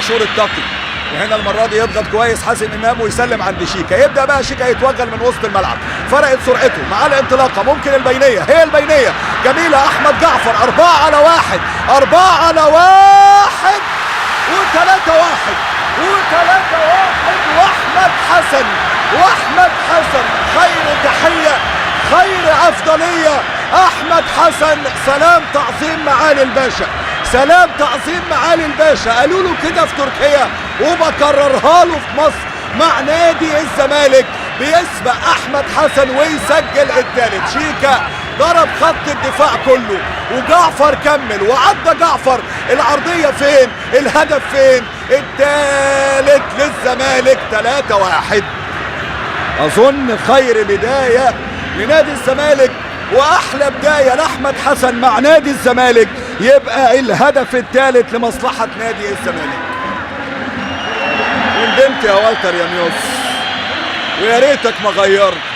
عاشور التقي، وهنا المرة دي يضغط كويس حازم امام ويسلم عند شيكا. يبدا بقى شيكا يتوغل من وسط الملعب، فرقت سرعته مع الانطلاقة، ممكن البينية، هي البينية جميلة. احمد جعفر 4-1، 4-1 و3-1 و3-1. واحمد حسن، واحمد حسن خير تحية، خير افضلية. احمد حسن سلام تعظيم معالي الباشا، سلام تعظيم معالي الباشا. قالوا له كده في تركيا وبكررها له في مصر مع نادي الزمالك. بيسبق احمد حسن ويسجل الثالث. شيكا ضرب خط الدفاع كله وجعفر كمل وعدى جعفر. العرضية فين؟ الهدف فين؟ الثالث للزمالك، 3-1. اظن خير بداية لنادي الزمالك واحلى بداية لاحمد حسن مع نادي الزمالك، يبقى الهدف الثالث لمصلحة نادي الزمالك. وندمت يا والتر يا ميوس، ويا ريتك ما غيرت.